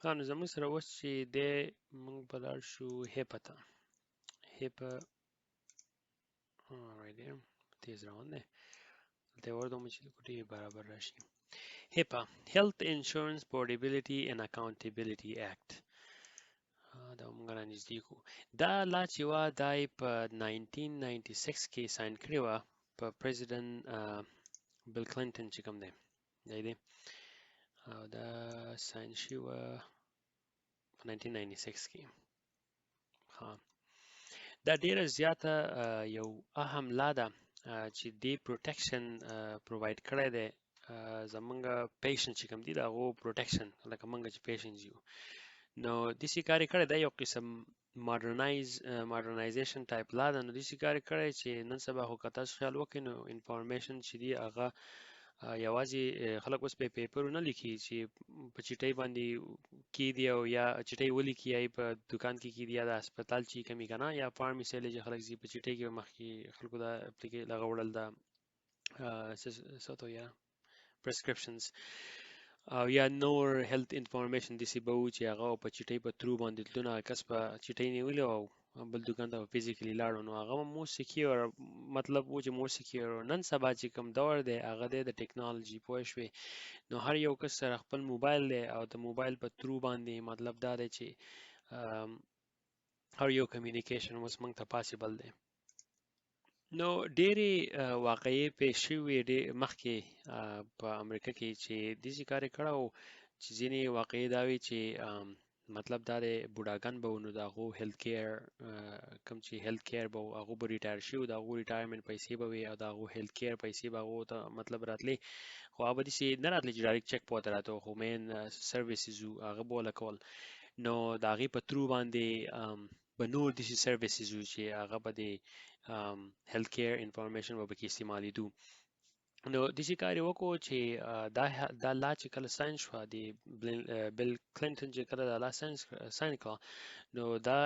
ها، نو زموږ سره اوس چې دی، موږ به لاړ شو HIPAA ته. HIPAA right there، تیز روان دی. دلته یې وردوم چې د کوټې برابر راشي. HIPAA، Health Insurance Portability and Accountability Act، دا موږ را نږدې کو. دا law چې وه، دا یې په 1996 کې sign کړې وه په President بل کلینټن چې کوم دی، دی دی، او دا sign شوې وه په 1996 کې. ها، دا ډیره زیاته یو اهم law ده چې دی protection provide کړی دی زمونږ patient چې کوم دي، د هغو protection، لکه مونږ چې patient یو. نو داسې کار یې کړی دی، یو قسم modernization type law ده. نو داسې کار یې کړی چې نن سبا خو که تاسو خیال وکړئ، نو information چې دی هغه یوازې خلک اوس په پیپرو نه لیکي چې په چټۍ باندې کیدي او یا چټۍ ولیکي یا په دکان کې کیدي یا د هسپتال چې کمی کنه یا فارمیسي له چې خلک ځي په چټۍ کې. مخکې خلکو دا اپلیکې لغه وړل دا څه ته یا prescriptions او یا نور health information داسې به وو چې هغه په چټۍ په through باندې تلونه، کس په چټۍ نیولې او بل دکان ته physically لاړو، نو هغه more secure، مطلب و چې more secure. نن سبا چې کوم دور دی، هغه دی د ټکنالوجي، پوه شوې؟ نو هر یو کس سره خپل موبایل دی او د موبایل په through باندې مطلب دا دی چې هر یو communication اوس موږ ته possible دی. نو ډېرې واقعې پېښ شوې ډېر مخکې په امریکا کې چې داسې کار یې کړی و چې ځینې واقعې دا وي چې مطلب دا دی بوډاګان به وو، نو د هغو health care کوم چې health care به وو، هغو به retire شوي وو، د هغو retirement پیسې به وي او د هغو health care پیسې به هغو ته مطلب راتلې، خو هغه به داسې نه راتلې چې direct check په ورته راته، خو main services وو هغه به ورله کول. نو د هغې په through باندې به نور داسې services وو چې هغه به د health care information به پکې استعمالېدو. نو داسې کار یې وکړو چې دا law چې کله sign شوه، د بل کلینټن چې کله دا law sign کړه، نو دا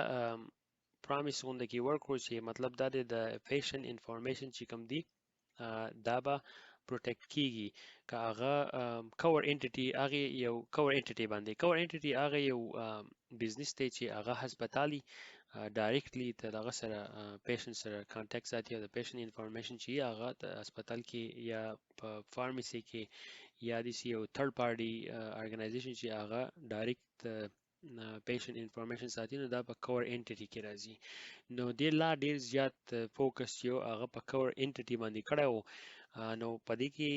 promise غونډه کې ورکړو چې مطلب دا دی د patient information چې کوم دی، دا به protect کیږي که هغه covered entity، هغه یو covered entity باندې. Covered entity هغه یو business دی چې هغه هسپتالي directly ته دغه سره patient سره contact ساتي او د patient information چې هغه د هسپتال کې یا په فارمیسي کې یا داسې یو third party organization چې هغه direct patient information ساتي، نو دا په covered entity کې راځي. نو دې law ډیر زیات focus یو هغه په covered entity باندې کړی وو. نو په دې کې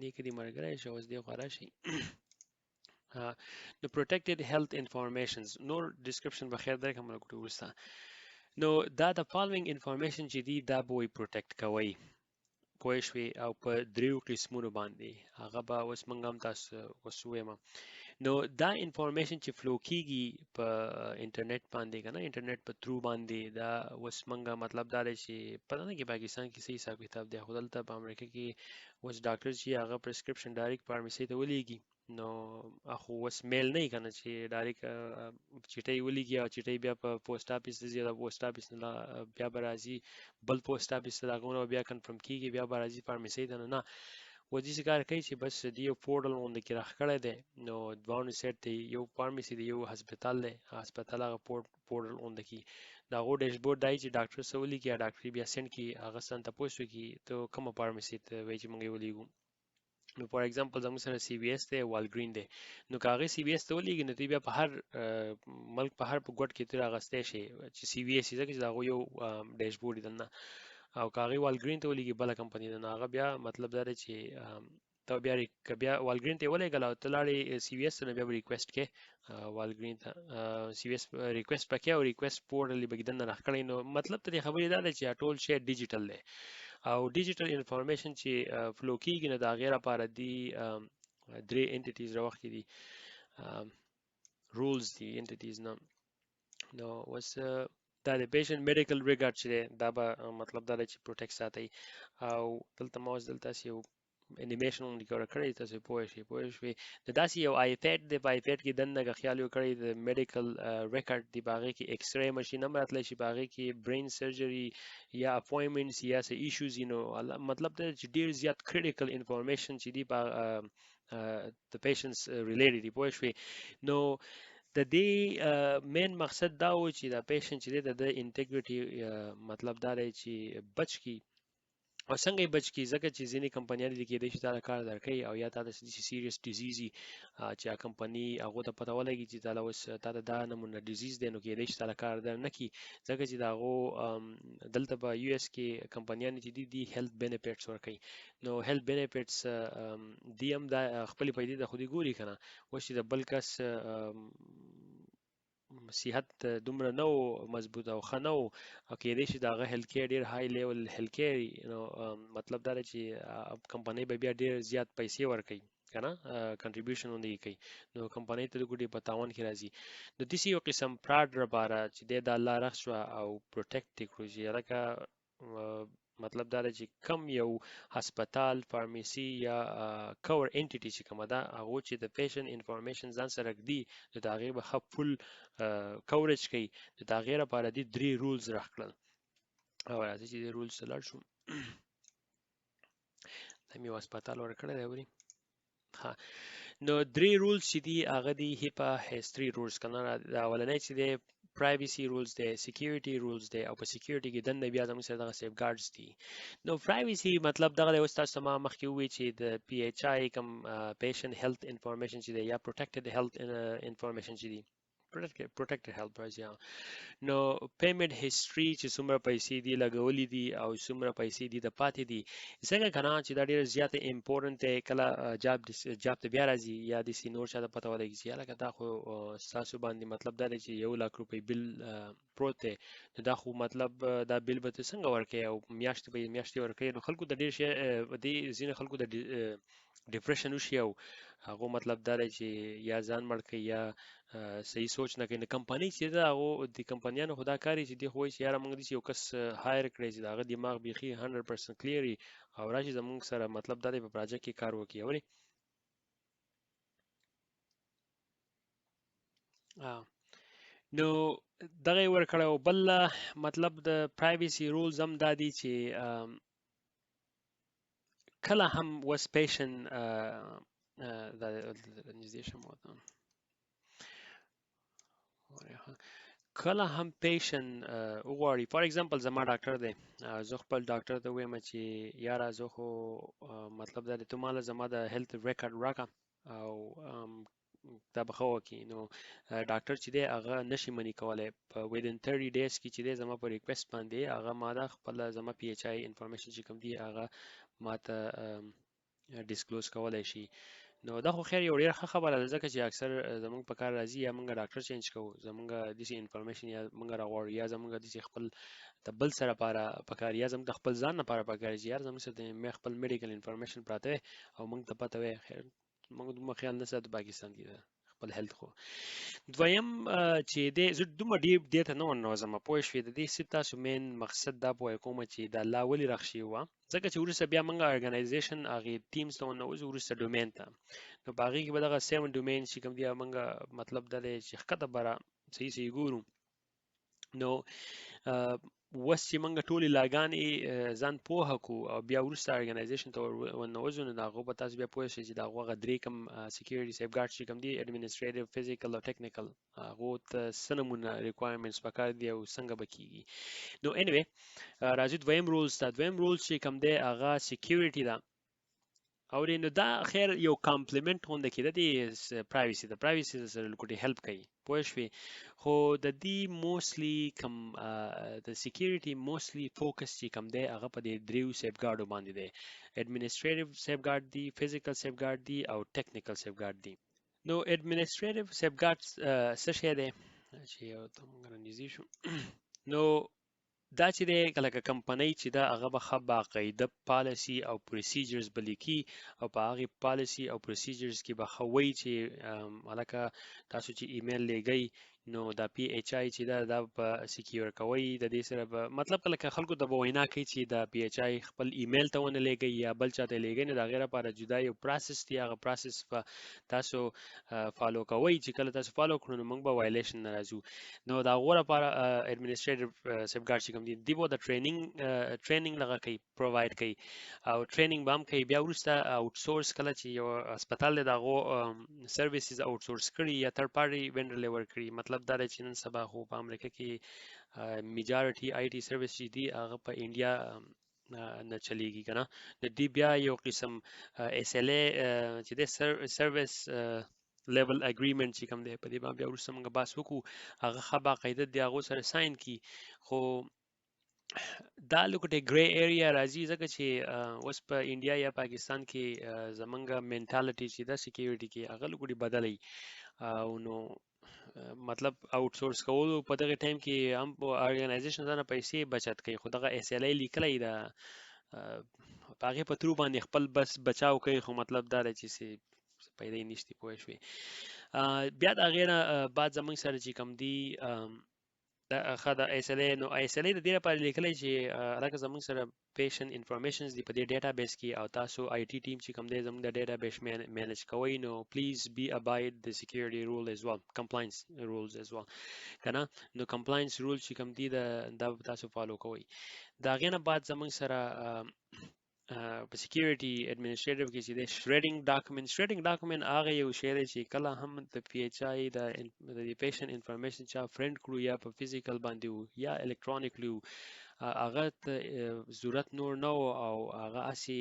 دې کې دې ملګری شو، اوس دې خوا راشي. نو protected health informations، نور description به خیر درکړم له کوټې وروسته. نو دا د following information چې دی، دا به وایي protect کوي، پوه شوې؟ او په دریو قسمونو باندې هغه به اوس موږ هم تاسو اوس ووایم. نو دا information چې flow کیږي په انټرنیټ باندې کنه، انټرنیټ په through باندې، دا اوس موږ مطلب دا دی چې پته نه کې پاکستان کې څه حساب کتاب دی، خو دلته په امریکا کې اوس ډاکټر چې هغه prescription direct فارمیسي ته ولیږي، نو خو اوس mail نه کنه چې direct چټۍ ولیږي او چټۍ بیا په post office ته ځي، د post office نه بیا به راځي بل post office ته، د هغه بیا confirm کیږي، بیا به راځي فارمیسي ته. نه، و داسې کار کوي چې بس دی یو portal غوندې کې راښکلی دی. نو دواړو سایډ ته یو فارمیسي دی، یو هسپتال دی، هسپتال هغه portal غوندې کې د هغو dashboard دی چې ډاکټر څه ولیکي یا ډاکټر بیا send کړي، هغه څه تپوس وکړي ته کومه فارمیسي ته وایي چې موږ یې ولیږو. نو for example زموږ سره سی وي اس دی، والګرین دی، نو که هغه سی وي اس ته ولیږي، نو دوی بیا په هر ملک په هر په ګوټ کې ترې اخیستی شي چې سی وي اس، ځکه چې د هغو یو dashboard دی دننه. او که هغه والګرین ته ولیږي، بله کمپني ده، نو هغه بیا مطلب دا دی چې ته بیا که بیا والګرین ته ولېږل او ته لاړې سی وي اس ته، نو بیا به request کې والګرین ته سی وي اس request پکې او request portal یې پکې دننه راښکلی. نو مطلب ته دې خبرې دا دی چې ټول شی ډیجیټل دی او digital information چې flow کیږي، نو د هغې لپاره دی درې entities راوښتي دي، roles دي، entities نه. نو اوس دا د patient medical record چې دی، دا به مطلب دا دی چې protect ساتي. او دلته ما اوس دلته یو انیمیشن هم ریکارډ کړی، تاسو پوه شئ، پوه شئ. نو داسې یو iPad دی، په iPad کې دننه که خیال وکړئ د medical record دی، په هغې کې X-ray machine هم راتلی شي، په هغې کې brain surgery یا appointments یا څه issues. نو مطلب دا چې ډېر زیات critical information چې دی په د patients related دی، پوه شوې؟ نو د دې مین مقصد دا و چې دا پیشنټ چې دی د انټیګریټي مطلب دا دی چې بچ کی او څنګه یې بچ کی، ځکه چې ځینې کمپنیانې دي کېدای شي تا ته کار درکوي او یا تا ته داسې سیریس ډیزیز وي چې هغه کمپني هغو ته پته ولګي چې تا له اوس تا ته دا نمونه ډیزیز دی، نو کېدای شي تا له کار در نه کړي، ځکه چې د هغو دلته په یو اس کې کمپنیانې چې دي دي هیلت بینیفټس ورکوي. نو هیلت بینیفټس دی هم دا خپلې پیدې ته خو دې ګوري که نه، اوس چې د بل کس صحت دومره نه و مضبوط او ښه نه و او کېدای شي د هغه هیلت کیر ډېر های لیول هیلت کیر وي، نو مطلب دا دی چې کمپنۍ به بیا ډېر زیات پیسې ورکوي که نه، کنټریبیوشن غوندې یې کوي، نو کمپنۍ ته د ګوډې په تاوان کې راځي. نو داسې یو قسم پراډ لپاره چې دی دا لار رخ شوه او پروټیکټ یې کړو چې هلکه مطلب دا دی چې کم یو هسپتال، فارمیسي یا کور انټیټي چې کومه ده هغو چې د پیشنټ انفارمیشن ځان سره ږدي نو د هغې به ښه فول کوریج کوي. نو د هغې لپاره دې درې رولز راکړل. او راځي چې دې رولز ته لاړ شو. دا مې یو هسپتال ورکړی دی وري. ها، نو درې رولز چې دي هغه دي هیپا هیز 3 رولز که نه. دا اولنی چې دی پرایویسي رولز دی، سکیورټي رولز دی، او په سکیورټي کې دننه بیا زموږ سره دغه سیف ګارډز دي. نو پرایویسي مطلب دغه دی، اوس تاسو ته ما مخکې وویل چې د پی ایچ آی کوم پیشنټ هیلث انفارمیشن چې دی یا پروټیکټډ هیلث انفارمیشن چې دی، پروټیکټډ هیلث پرایس یا نو پیمنټ هیسټري چې څومره پیسې دي لګولې دي او څومره پیسې دي د پاتې دي، ځکه که نه چې دا ډېره زیاته امپورټنټ دی. کله جاب ته بیا راځي یا داسې نور چا ته پته ولګي چې هلکه دا خو ستاسو باندې مطلب دا دی چې 1 لاک روپۍ بل پروت دی، نو دا خو مطلب دا بل به ته څنګه ورکوې او میاشتې به یې میاشتې ورکوې. نو خلکو ته ډېر شی، دې ځینې خلکو ته ډیپریشن وشي او هغو مطلب دا دی چې یا ځان مړ کوي یا صحیح سوچ نه کوي. نو کمپنۍ چې ده هغو د کمپنیانو خو دا کار چې دی خو وایي چې یاره موږ داسې یو کس هایر کړی چې د هغه دماغ بیخي 100% کلیر وي او راشي زموږ سره مطلب دا دی په پروژه کې کار وکړي. ولې نو دغه یې ورکړی. او بل مطلب د پرایویسي رولز هم دا دي چې کله هم وس پیشن دا نږدې شم ورته، کله هم پیشن وغواړي، فار اگزامپل زما ډاکټر دی، زه خپل ډاکټر ته وایم چې یاره زه خو مطلب دا دی ته ماله زما د هیلث ریکارډ راکړه او دا به ښه وکړي. نو ډاکټر چې دی هغه نشي مني کولی په ویدن 30 ډیز کې چې دی زما په ریکوست باندې هغه ما ده خپل زما پی ایچ آی انفارمیشن چې کوم دی هغه ما ته ډیسکلوز کولی شي. نو دا خو خیر یو ډېره ښه خبره ده، ځکه چې اکثر زمونږ په کار راځي یا مونږ ډاکټر چینج کوو، زمونږ داسې انفارمیشن یا مونږ راغواړو یا زمونږ داسې خپل د بل سره لپاره پکار یا زمونږ د خپل ځان لپاره پکار چې یار زمونږ سره د مې خپل میډیکل انفارمیشن پراته وي او مونږ ته پته وي. خیر مونږ دومره خیال نه ساتو پاکستان کې ده خپل هیلث. خو دویم چې دی زه دومره ډېر دې ته نه ورننوځم، پوه شوې؟ د دې څه تاسو مین مقصد دا پوه کوم چې دا لا ولې رخ شوې وه، ځکه چې وروسته بیا موږ ارګنایزیشن هغې ټیمز ته ورننوځو، وروسته ډومین ته. نو په هغې کې به دغه 7 ډومین چې کوم دی موږ مطلب دا دی چې ښکته بره صحیح صحیح ګورو. نو اوس چې موږ ټولې لاګانې ځان پوهه کو او بیا وروسته ارګنایزیشن ته ورننوځو، نو د هغو به تاسو بیا پوه شئ چې د هغو هغه درې کوم سکیورټي سیف ګارډ چې کوم دي، اډمنسټریټیو، فزیکل او ټیکنیکل، هغو ته څه نمونه ریکوایرمنټس پکار دي او څنګه به کیږي. نو انیوی راځو دویم رولز ته. دویم رولز چې کوم دی هغه سکیورټي ده. اورې نو دا خیر یو کمپلیمنټ غونډه کې ده د پرایویسي، د پرایویسي سره لکوټي هیلپ کوي، پوه شوې؟ خو د دې موستلی کم د سکیورټي موستلی فوکس چې کم دی هغه په دې دریو سیف ګارډو باندې دی، اډمنسټریټیو سیف ګارډ دی، فزیکل سیف ګارډ دی او ټیکنیکل سیف ګارډ دی. نو اډمنسټریټیو سیف ګارډ څه شی دی چې یو ته موږ رانږدې شو. نو دا چې دی لکه کمپنۍ چې ده هغه به ښه باقاعده پالیسي او پروسیجرز به لیکي او په هغې پالیسي او پروسیجرز کې به ښه وایي چې هلکه تاسو چې ایمیل لیږئ نو دا پی ایچ آی چې دا دا په سکیور کوي د دې سره به مطلب کله که خلکو ته به وینا کوي چې دا پی ایچ آی خپل ایمیل ته ونه لیږي یا بل چاته لیږي، نو د هغې لپاره جدا یو پروسس دی، هغه پروسس په تاسو فالو کوئ چې کله تاسو فالو کړو نو موږ به وایلیشن نه راځو. نو د هغو لپاره ایډمنسټریټیو سیفګارډ چې کوم دي، دی به د ټریننګ لغه کوي، پرووایډ کوي او ټریننګ به هم کوي. بیا وروسته آوټ سورس کله چې یو هسپتال دی د هغو سرویسز آوټ سورس کړي یا تھرډ پارټي وینډر له ورکړي. مطلب دا دی چې نن سبا خو په امریکا کې میجارټي آی ټي سرویس چې دي هغه په انډیا نه چلیږي کنه. نو دی بیا یو قسم اس ال ای چې د سرویس لیول اګریمنت چې کوم دی په دې باندې بیا وروسته موږ بحث وکړو، هغه ښه باقاعده دی هغو سره ساین کی. خو دا لکه ګری ایریا راځي ځکه چې اوس په انډیا یا پاکستان کې زمونږ منټالټي چې ده سکیورټي کې هغه لکه بدلی او نو مطلب آوټ سورس کولو په دغه ټایم کې هم ارګنایزیشن ځانه پیسې بچت کوي، خو دغه اس ال ای لیکلی ده په هغې په ترو باندې خپل بس بچاو کوي، خو مطلب دا دی چې څه پیدا یې نشتي پوه شوې. بیا د هغې نه بعد زمونږ سره چې کوم دي ښه د اس ال ای، نو اس ال ای د دې لپاره لیکلی چې لکه زمونږ سره پیشنټ انفارمیشنز دي په دې ډیټا بیس کې او تاسو آی ټي ټیم چې کوم دی زمونږ د ډیټا بیس مینج کوئ، نو پلیز بی اباید د سکیورټي رول از ویل، کمپلاینس رولز از ویل که نه. نو کمپلاینس رول چې کوم دي دا به تاسو فالو کوئ. د هغې نه بعد زمونږ سره په سکیورټي اډمنسټریټیو کې چې دی شریډینګ ډاکومنټ، شریډینګ ډاکومنټ هغه یو شی دی چې کله هم د پی ایچ آی د پیشنټ انفارمیشن چا فرند کړو یا په فزیکل باندې وو یا الکترونیکلی وو، هغه ته ضرورت نور نه و او هغه هسې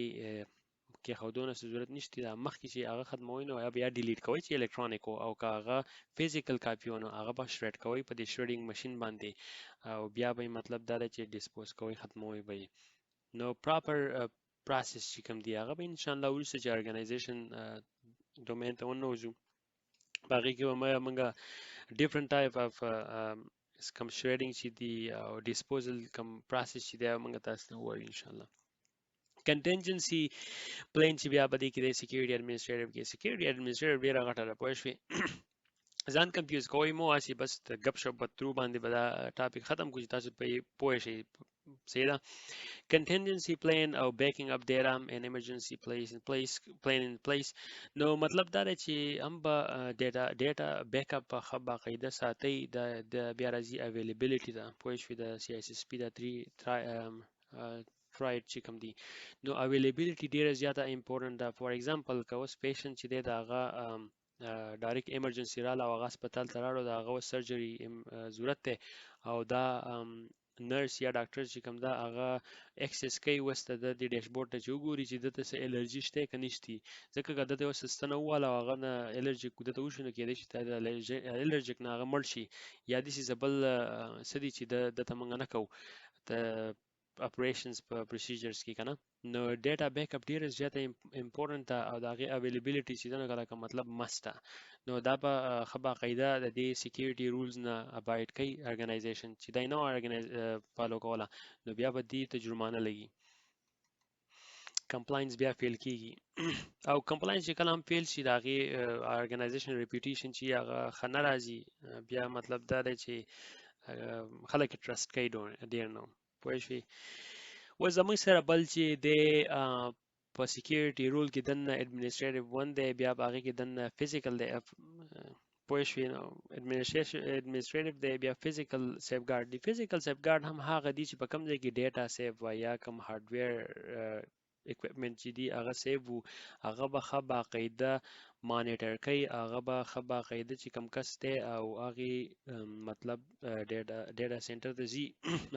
کېښودو نه څه ضرورت نشته. دا مخکې چې هغه ختموئ نو یا بیا ډیلیټ کوئ چې الکترونیک و، او که هغه فزیکل کاپي و نو هغه به شریډ کوئ په دې شریډینګ ماشین باندې او بیا به یې مطلب دا دی چې ډیسپوز کوئ، ختموئ به یې. نو پراپر پروسس چې کوم دی هغه به انشاءالله وروسته چې ارګنایزیشن ډومین ته وننوځو په هغې کې به موږ ډیفرنټ ټایپ اف کوم شریډینګ چې دی او ډیسپوزل کوم پروسس چې دی هغه موږ تاسو ته ووایو انشاءالله. کنټینجنسي پلان چې بیا په دې کې دی سکیورټي اډمنسټریټیو کې، سکیورټي اډمنسټریټیو ډېره غټه ده پوه شوې، ځان کنفیوز کوئ مو هسې بس د ګپ شپ په ترو باندې به دا ټاپک ختم کړو چې تاسو پرې پوه شئ. صحیح ده. کنټینجنسي پلان او بیکینګ اپ ډیټا ان ایمرجنسي پلیس ان پلیس پلان ان پلیس. نو مطلب دا دی چې هم به ډیټا بیک اپ په ښه باقاعده ساتئ. د بیا راځي اویلیبیلیټي ده پوه شوې، د سی ایس اس پی دا تری ټرایډ چې کوم دي، نو اویلیبیلیټي ډیره زیاته امپورټنټ ده. فار ایگزامپل که اوس پیشنټ چې دی د هغه ډایرکټ ایمرجنسي راله او هغه هسپتال ته راړو، د هغه اوس سرجري ضرورت دی او دا نرس یا ډاکټر چې کوم ده هغه اکسس کوي اوس د دې ډیشبورډ ته چې وګوري چې ده ته څه الرجي شته که نشتي، ځکه که ده ته اوس ستنه وواله او هغه نه الرجیک ده ته وشي نو کېدای شي د الرجیک نه هغه مړ شي یا داسې څه بل څه دي چې ده ته موږ نه کوو د اپریشنز په پروسیجرز کې که نه. نو ډیټا بیک اپ ډېره زیاته امپورټنټ ده او د هغې اویلیبیلیټي چې ده نو لکه مطلب مست ده. نو دا به ښه باقاعده د دې سکیورټي رولز نه ابایډ کوي ارګنایزیشن چې دا یې نه فالو کوله نو بیا به دې ته جرمانه لګي، کمپلاینس بیا فیل کیږي او کمپلاینس چې کله هم فیل شي د هغې ارګنایزیشن ریپیوټیشن چې هغه ښه نه راځي، بیا مطلب دا دی چې خلک یې ټرسټ کوي ډېر نو پوه شوې. اوس زموږ سره بل چې دی په سکیورټي رول کې دننه اډمنسټریټیو ون دی، بیا په هغې کې دننه فزیکل دی پوه شوې، نو اډمنسټریټیو دی، بیا فزیکل سیفګارډ دی. فزیکل سیفګارډ هم هغه دی چې په کوم ځای کې ډیټا سیف وه یا کوم هارډویر اکوپمنټ چې دی هغه سیف وو، هغه به ښه باقاعده مانیټر کوي، هغه به ښه باقاعده چې کوم کس دی او هغې مطلب ډیټا سنټر ته ځي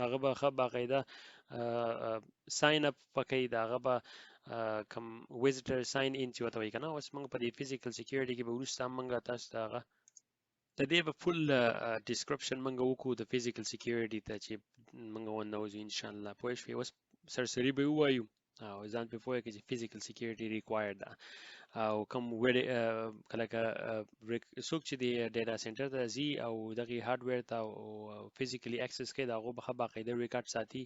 هغه به ښه باقاعده ساین اپ پکوي، د هغه به کوم ویزیټر ساین ان چې ورته وایي که نه. اوس موږ په دې فزیکل سکیورټي کې به وروسته هم موږ تاسو ته هغه د دې به فول ډسکرپشن موږ وکړو د فزیکل سکیورټي ته چې موږ وننوځو انشاءالله پوه شوې. اوس سرسري به ووایو او ځان پرې پوه کړئ چې فزیکل سکیورټي ریکوایرډ ده. او کوم ویډ کله که څوک چې د ډیټا سنټر ته ځي او دغه هارډویر ته او فزیکلی اکسس کوي، د هغو به ښه باقاعده ریکارډ ساتي.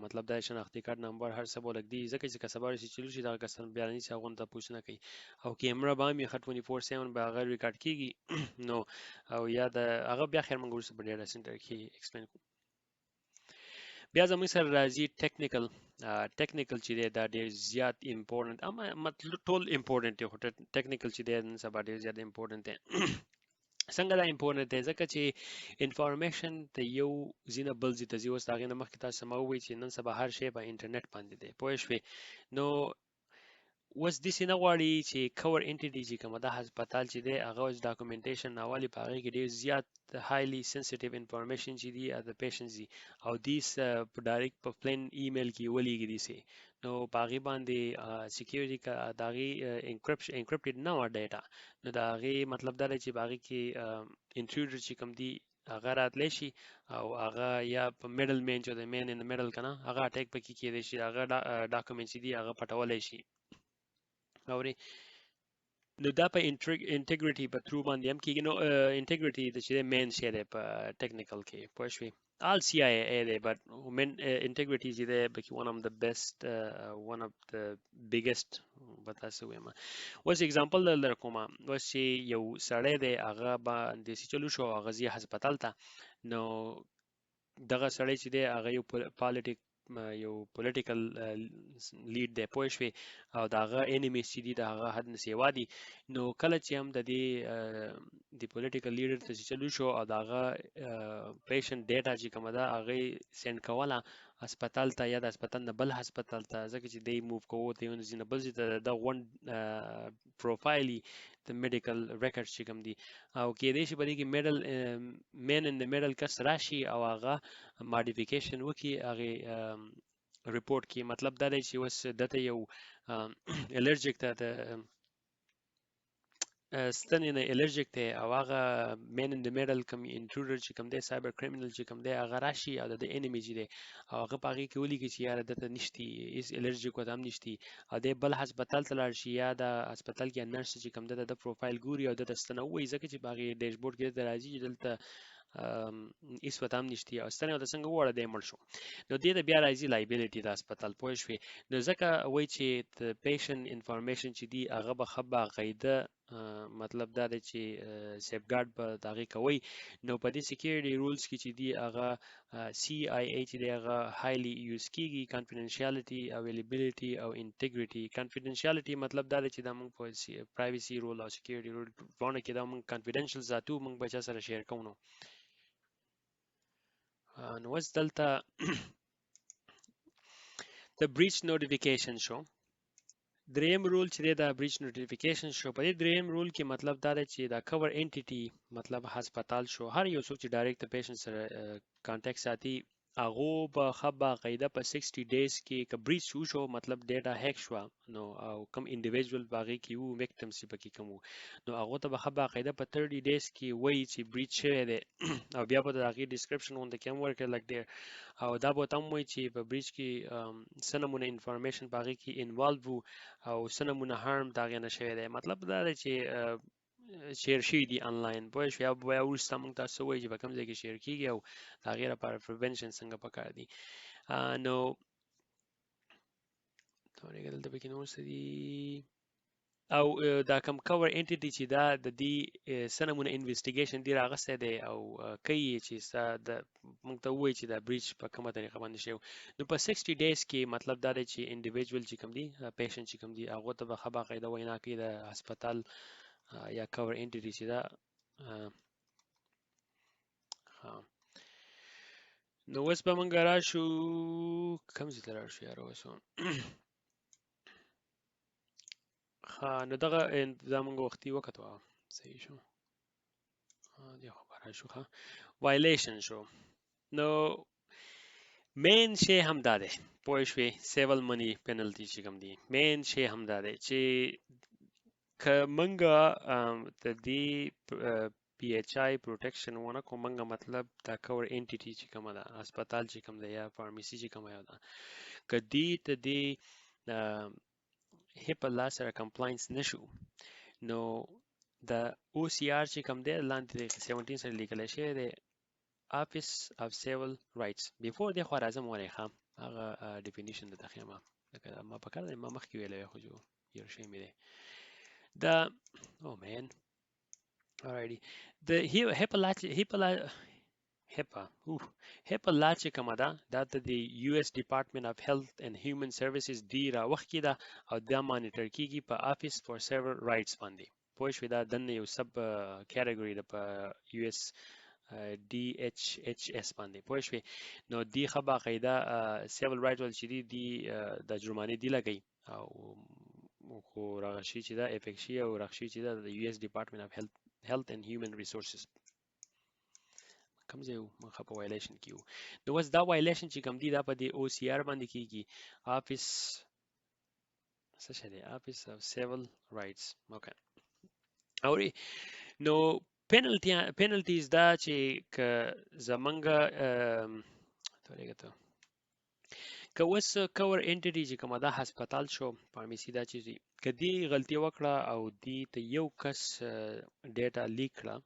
مطلب دا شناختي کارت نمبر هر څه به ولګ دي، ځکه چې که سبا راشي چلو شي دغه کسان بیا نه چې هغو نه تپوس نه کوي. او کیمره به هم وي، ښه 24/7 به هغه ریکارډ کېږي. نو او یا د هغه بیا خیر موږ وروسته په ډیټا سنټر کې ایکسپلین کوو. بیا زموږ سره راځي ټیکنیکل. ټیکنیکل چې دی دا ډیر زیات امپورټنت، اما مطلب ټول امپورټنت دی، خو ټیکنیکل چې دی نن سبا ډیر زیات امپورټنت دی. څنګه دا امپورټنت دی؟ ځکه چې انفارمیشن د یو ځای نه بل ځای ته ځي. اوس د هغې نه مخکې تاسو ما وویل چې نن سبا هر شی په انټرنیټ باندې دی، پوه شوې؟ نو اوس داسې نه غواړي چې کور انټیټي چې کومه ده هسپتال چې دی هغه اوس ډاکومنټیشن راولي، په هغې کې ډېر زیات هایلی سنسیټیو انفارمیشن چې دي د پیشنټس دي، او دیس په ډایرکټ په پلین ایمیل کې ولیږي دیسې. نو په هغې باندې سکیورټي د هغې انکرپټډ نه وه ډیټا، نو د هغې مطلب دا دی چې په هغې کې انټروډر چې کوم دي هغه راتلی شي، او هغه یا په میډل مین چې د مین ان میډل که نه هغه اټیک پکې کېدی شي، هغه ډاکومنټ چې دي هغه پټولی شي. اوري نو دا په انټیګریټي په تھرو باندې هم کېږي. نو انټیګریټي د چې مین شی دی په ټیکنیکل کې، پوه شوې؟ آل سی آی ای دی، بټ مین انټیګریټي چې دی پکې ون اف د بیسټ، ون اف د بیګیسټ به تاسو ووایم. اوس اگزامپل درته کوم. اوس چې یو سړی دی هغه باندې څه چلو شو، هغه ځي هسپتال ته. نو دغه سړی چې دی هغه یو پالیټیک، یو پولیټیکل لیډ دی، پوه شوې؟ او د هغه انیمیز چې دي د هغه حد نه سیوا دي. نو کله چې هم د دې د پولیټیکل لیډر ته چې چلو شو او د هغه پیشنټ ډیټا چې کومه ده هغه یې سینډ کوله هسپتال ته یا د هسپتال نه بل هسپتال ته، ځکه چې دی موو کوو د یو ځای نه بل ځای ته، د غونډ پروفایل یې د میډیکل ریکارډ چې کوم دي، او کېدای شي په دې کې میډل مین ان د میډل کس راشي او هغه ماډیفیکیشن وکړي هغې ریپورټ کې. مطلب دا دی چې اوس ده ته یو الرجیک ته د ستنې نه الرجیک دی، او هغه مین ان د میډل کوم انټروډر چې کوم دی، سایبر کریمینل چې کوم دی، هغه راشي او د ده انیمي چې دی او هغه په هغې کې ولیکي چې یاره ده ته نشتي هېڅ الرجیک ورته هم نشتي، او دی بل هسپتال ته لاړ شي یا د هسپتال کې نرس چې کوم دی د ده پروفایل ګوري او ده ته ستنه ووایي، ځکه چې په هغې ډیشبورډ کې ده راځي چې دلته هېڅ ورته هم نشتي، او ستنې ورته څنګه ووړه دی مړ شو. نو دې ته بیا راځي لایبیلیټي د هسپتال، پوه شوې؟ نو ځکه وایي چې د پیشنټ انفارمیشن چې دي هغه به ښه باقاعده، مطلب دا دی چې سیف ګارډ به د هغې کوئ. نو په دې سکیورټي رولز کې چې دي هغه سی آی ای چې دی هغه هایلی یوز کیږي، کانفیډنشیالټي، اویلیبیلیټي او انټیګریټي. کانفیډنشیالټي مطلب دا دی چې دا موږ په پرایویسي رول او سکیورټي رول دواړو کې دا موږ کانفیډنشل ساتو، موږ به چا سره شیر کوو. نو اوس دلته د بریچ نوټیفیکیشن شو. دریم رول چې دی دا بریچ نوټیفیکیشن شو. په دې دریم رول کې مطلب دا دی چې دا کور انټیټي مطلب هسپتال شو، هر یو څوک چې ډایرکټ د پیشنټ سره کانټیکټ ساتي هغو به ښه باقاعده په 60 ډیز کې که بریچ وشو، مطلب ډیټا هیک شوه، نو او کوم انډیویجول په هغې کې وو، وکټمز چې پکې کوم وو، نو هغو ته به ښه باقاعده په 30 ډیز کې وایي چې بریچ شوی دی، او بیا به د هغې ډسکرپشن غونډه کې هم ورکړي لږ ډېر، او دا به ورته هم وایي چې په بریچ کې څه نمونه انفارمیشن په هغې کې انوالو وو او څه نمونه هارم د هغې نه شوی دی. مطلب دا دی چې شیر شوي دي انلاین، پوه شوې؟ او بیا وروسته موږ تاسو وایي چې په کوم ځای کې شیر کېږي او د هغې لپاره پریونشن څنګه پکار دي. نو تورېږه دلته پکې نور څه دي. او دا کوم کور انټیټي چې دا د دې څه نمونه انویسټیګیشن دی راغستی دی او کوي چې د موږ ته ووایي چې دا بریچ په کومه طریقه باندې شوی. نو په 60 ډیز کې مطلب دا دی چې انډیویجول چې کوم دي، پیشنټ چې کوم دي، هغو ته به ښه باقاعده وینا کوي د هسپتال یا کور انټیټي چې دا. نو اوس به موږ راشو کوم ځای ته راشو یاره اوس؟ ښه، نو دغه دا موږ وختي وکتو، صحیح شو، دې خو به راشو. ښه، وایلیشن شو. نو مین شی هم دا دی، پوه شوې؟ سیول منی پینلټي چې کوم دی، مین شی هم دا دی چې که موږ د دې پی ایچ آی پروټیکشن ونه کو، موږ مطلب دا کور انټیټي چې کومه ده، هسپتال چې کوم دی یا فارمیسي چې کومه یو ده، که دې ته دې هیپا لا سره کمپلاینس نشو، نو د او سی آر چې کوم دی لاندې 17 سره لیکل شوی دی، آفیس اف سیول رائټس. بیفور دی خو راځم ورې ښه هغه ډیفینیشن د تخیمه لکه ما په کار دی، ما مخکې ویلی خو جو هیر شوی مې دی. د او مین Alrighty. د HIPAA HIPAA لا چې کومه ده، دا د یو اس ډپارټمنټ اف هیلث اینډ هیومن سروسز دی راوخ کې ده، او دا مانیټر کیږي په آفیس فار سیول رائټس باندې. پوه شوې؟ دا دننه یو سب کیټګوري ده په یو اس ډي ایچ ایچ اس باندې. پوه شوې؟ نو دی ښه باقاعده سیول رائټس ول چې دی دی د جرمانې دی لګوي، او خو راغه شي چې دا افیکټ شي او راغ شي چې دا د یو اس ډپارټمنټ اف هیلث اینډ هیومن ریسورسز کوم ځای وو، مونږ په وایلیشن کې وو. نو اوس دا وایلیشن چې کوم دی دا په دې او سی آر باندې کیږي، آفیس څه شی دی، آفیس اف سیول رائټس. اوکې، اوري نو پینلټیز دا چې که زمونږ تورېږه ته که اوس کور انټیټي چې کومه ده هسپتال شو، فارمیسي دا چې که دی غلطي وکړه او دی ته یو کس ډیټا لیک کړه،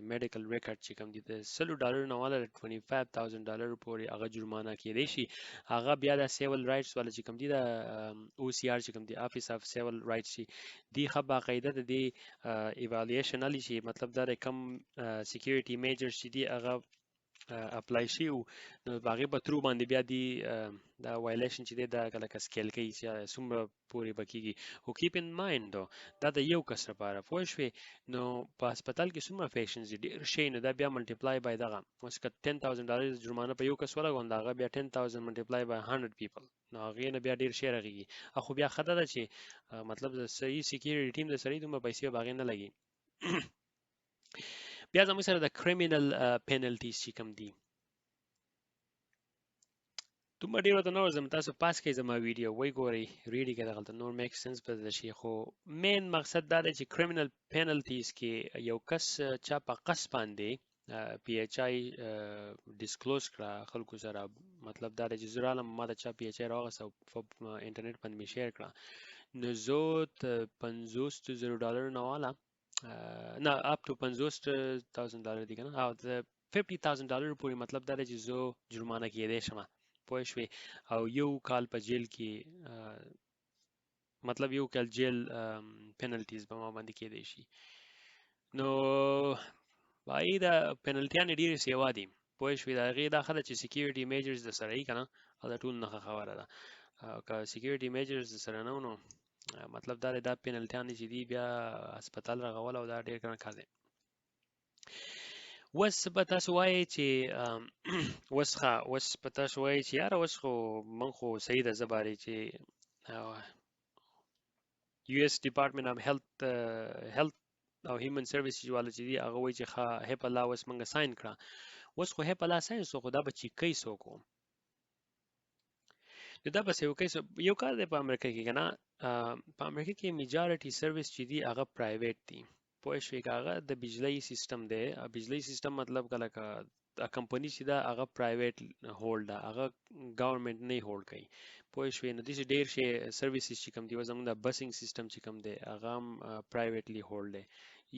میډیکل ریکارډ چې کوم دی، د $100 نه والا $25,000 پورې هغه جرمانه کېدی شي. هغه بیا د سیول رائټس والا چې کوم دی، د او سی آر چې کوم دی، آفیس اف سیول رائټس چې دی ښه باقاعده د دې ایوالویشن علی چې مطلب دا د کم سکیورټي میجرز چې دی هغه اپلای شي، نو په هغې په ترو باندې بیا دی دا وایلیشن چې دی دا لکه سکیل کوي چې څومره پورې به کېږي. خو کیپ ان مایند دا د یو کس لپاره، پوه شوې؟ نو په هسپتال کې څومره پیشنټس دي، ډېر شي، نو دا بیا ملټیپلای بای دغه اوس که $10,000 جرمانه په یو کس ولګوم، د هغه بیا 10,000 ملټیپلای بای 100 پیپل، نو هغې نه بیا ډېر شی رغېږي. خو بیا ښه ده چې مطلب د صحیح سکیورټي ټیم د سره دومره پیسې به هغې نه لګي. بیا زموږ سره د کریمینل پینلټیز چې کوم دي، دومره ډېر ورته نه ورځم، تاسو پاس کړئ زما ویډیو وی ګورئ، ریډي کړئ دغلته نور میک سنس به درته شي. خو مین مقصد دا دی چې کریمینل پینلټیز کې یو کس چا په قصد باندې پی ایچ آی ډیسکلوز کړه خلکو سره، مطلب دا دی چې زه رالم ما ته چا پی ایچ آی راغسته او په انټرنیټ باندې مې شیر کړه، نو زه $50,000 نه والا نه اپ ټو $50,000 دی که نه، او د $50,000 پورې مطلب دا دی چې زه جرمانه کېدی شم، پوه شوې؟ او یو کال په جیل کې مطلب یو کال جیل پینلټیز به ما باندې کېدی شي. نو بای دا پینلټیانې ډېرې سیوا دي، پوه شوې؟ د هغې دا ښه ده چې سکیورټي میجرز د سره یي که نه، او دا ټول نه ښه خبره ده. که سکیورټي میجرز د سره نه و، نو مطلب دا دی دا پینلټیانې چې دي بیا هسپتال رغول او دا ډېر ګران کار دی. اوس به تاسو وایئ چې اوس ښه، اوس به تاسو وایئ چې یاره اوس خو موږ خو صحیح ده، زه بارې چې یو اس ډپارټمنټ اف هیلث او هیومن سرویسز والا چې دي هغه وایي چې ښه هیپا لا اوس موږ ساین کړه. اوس خو هیپا لا ساین سو، خو دا به چې کوي څوک و؟ نو دا به څه وکړي؟ یو کار دی په امریکا کې که نه، په امریکا کې میجارټي سرویس چې دي هغه پرایویټ دي، پوه شوې؟ که هغه د بجلۍ سیستم دی، بجلۍ سیستم مطلب که لکه کمپني چې ده هغه پرایویټ هولډ ده، هغه ګورنمنټ نه هولډ کوي، پوه شوې؟ نو داسې ډېر شی سرویسز چې کوم دي، اوس زموږ د بسینګ سیستم چې کوم دی هغه هم پرایویټلی هولډ دی.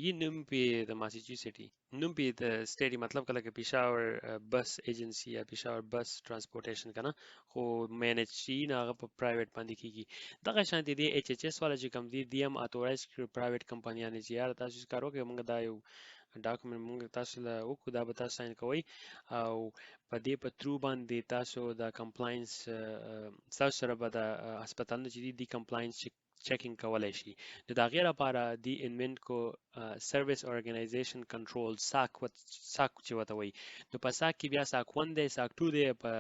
یي نوم پې د ماساچوسټي نوم پې د سټیټ مطلب کله که پېښور بس ایجنسي یا پېښور بس ترانسپورټیشن که نه، خو مینج شي نه هغه په پرایویټ باندې کېږي. دغه شانتې دی ایچ ایچ اس والا چې کوم دی، دی هم اتورایز کړي پرایویټ کمپنیانې چې یاره تاسو کار وکړئ، موږ دا یو ډاکومنټ موږ تاسو له وکړو، دا به تاسو ساین کوئ او په دې په ترو باندې تاسو د کمپلاینس تاسو سره به د هسپتالونو چې دي دی کمپلاینس چیکنګ کولی شي. نو د هغې لپاره دی انوینټ کو سرویس ارګنایزیشن کنټرول ساک ساک چې ورته وایي. نو په ساک کې بیا ساک 1 دی، ساک 2 دی، په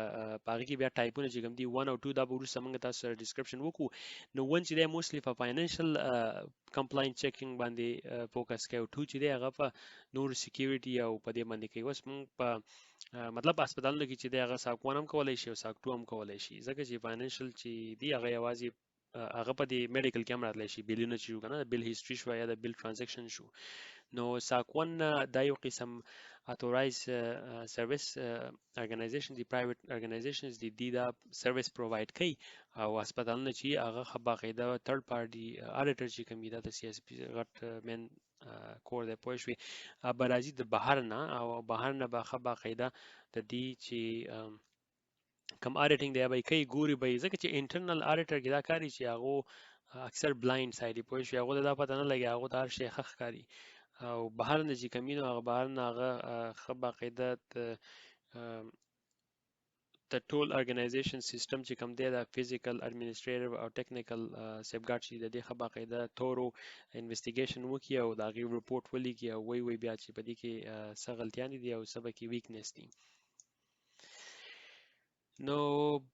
هغې کې بیا ټایپونه چې کوم دي 1 او 2، دا به وروسته موږ تاسو سره ډسکرپشن وکړو. نو 1 چې دی موسټلی په فاینانشل کمپلاینس چیکنګ باندې فوکس کوي، او 2 چې دی هغه په نور سکیورټي او په دې باندې کوي. اوس موږ په مطلب هسپتالونو کې چې دی هغه ساک 1 هم کولی شي او ساک 2 هم کولی شي، ځکه چې فاینانشل چې دی هغه یوازې هغه په دې میډیکل کې هم راتلی شي، بیلونه چې شو که نه، د بیل هیسټري شو یا د بیل ترانزکشن شو، نو ساک 1 دا یو قسم اتورایز سرویس ارګنایزیشن دی، پرایویټ ارګنایزیشنز دی، دی دا سرویس پروواید کوي او هسپتالونه چې هغه ښه باقاعده تھرډ پارټي آډیټر چې کوم دا د سی اس پی غټ مین کور دی، پوه شوې؟ به راځي د بهر نه او بهر نه به ښه باقاعده د دې چې کم آډیټینګ دی به یې کوي، ګوري به یې، ځکه چې انټرنل آډیټر کې دا کاري چې هغو اکثر بلایند سایډ، پوه شوې؟ هغو ته دا پته نه لګي، هغو ته هر شی ښه ښکاري او بهر نه چې کوم نو هغه بهر نه هغه ښه باقاعده د ټول ارګنایزیشن سیستم چې کوم دی، دا فزیکل، اډمنستریټیو او ټیکنیکل سیفګارډ چې د دې ښه باقاعده تورو انویسټیګیشن وکړي او د هغې رپورټ ولیکي او وایي وایي بیا چې په دې کې څه غلطیانې دي او څه پکې ویکنس دي. نو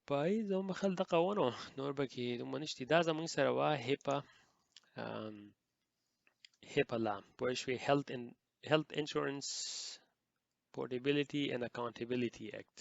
بای زموږ خل دغه ونو نور پکې دومره نشته. دا زموږ سره وه هیپا، هیپا لا، پوه شوې؟ هیلث انشورنس پورټیبিলিټي اینډ اکاونټیبিলিټي اکټ.